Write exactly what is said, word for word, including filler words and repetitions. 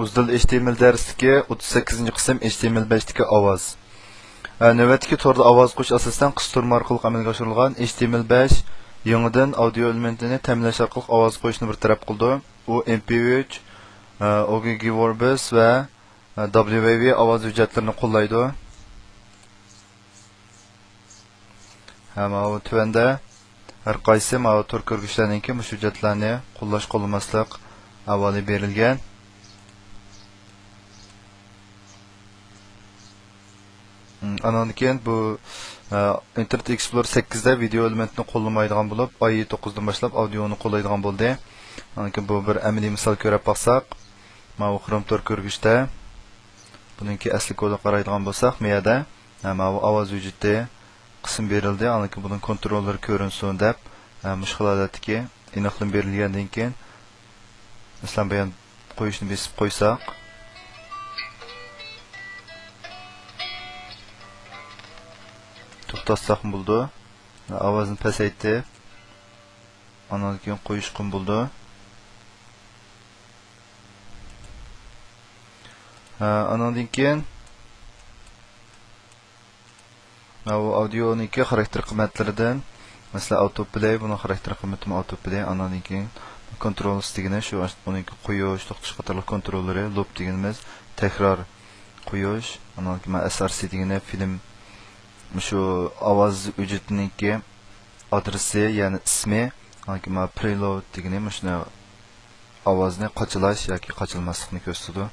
ئۇزدىل ئېچ تى ئېم ئېل دەرسلىكى، ئوتتۇز سەككىزىنچى قىسىم، ئېچ تى ئېم ئېل بەشتىكى ئاۋاز. ئە، نۆۋەتتىكى توردا ئاۋاز قويۇش ئاساسەن قىستۇرما ئارقىلىق ئەمەلگە ئاشۇرۇلغان. ئېچ تى ئېم ئېل بەش يېڭىدىن ئاۋدىيو ئېلېمېنتىنى تەمىنلەش ئارقىلىق ئاۋاز قويۇشنى بىر تەرەپ قىلىدۇ. ئۇ ئېم پى ئۈچ، ئە، ئو گى گى ۋېربس ۋە، ئە، دابليۇ ۋەي ۋى ئاۋاز ھۆججەتلىرىنى قوللايدۇ. ھە، ماۋۇ تۆۋەندە ھەر قايسى ماۋۇ تور كۆرگۈچلەرنىڭكى مۇشۇ ھۆججەتلەرنى قوللاش، قوللىماسلىق ئەھۋالى بېرىلگەن. ھم، ئانىڭدىن كېيىن بۇ، ئە، ئىنتېرنېت ئېكسپلورېر سەككىزدە ۋىدېئو ئېلېمېنتنى قوللىمايدىغان بولۇپ، ئاي توققۇزدىن باشلاپ ئاۋدىيونى قوللايدىغان بولدى. ئانىڭدىن كېيىن بۇ بىر ئەمەلىي مىسال كۆرۈپ باقساق، ماۋۇ خروم تور كۆرگۈچتە بۇنىڭكى ئەسلى كودىغا قارايدىغان بولساق، مۇ يەردە، ھە، ماۋۇ ئاۋاز ھۆججىتى قىسىم بېرىلدى. ئاندىن كېيىن بۇنىڭ كونتروللىرى كۆرۈنسۇن دەپ، ھە، مۇشۇ خىل ھالەتتىكى ئېنىقلىما بېرىلگەندىن كېيىن، مەسىلەن، بۇ يەردە قويۇشنى بېسىپ قويساق، توختاتساقمۇ بولىدۇ. ئاۋازنى پەسەيتىپ، ئاندىن كېيىن قويۇشقىمۇ بولىدۇ. ھە، ئاندىن كېيىن ماۋۇ ئاۋدىيونىڭكى خاراكتېر قىممەتلىرىدىن، مەسىلەن، ئاۋتو پلەي، بۇنىڭ خاراكتېر قىممىتىمۇ ئاۋتو پلەي، ئاندىن كېيىن كونتروللېرس دېگىنى شۇ، بۇنىڭكى قويۇش، توختىتىش قاتارلىق كونتروللىرى، لوپ دېگىنىمىز تەكرار قويۇش، ئاندىن كېيىن ئېس ئار سى دېگىنى فىلىم، شۇ ئاۋاز ھۆججىتىنىڭكى ئادرېسى، يەنى ئىسمى، ئاندىن كېيىن پرېلود دېگىنى مۇشۇنى ئاۋازنى قاچىلاش ياكى قاچىلىماسلىقنى كۆرسىتىدۇ.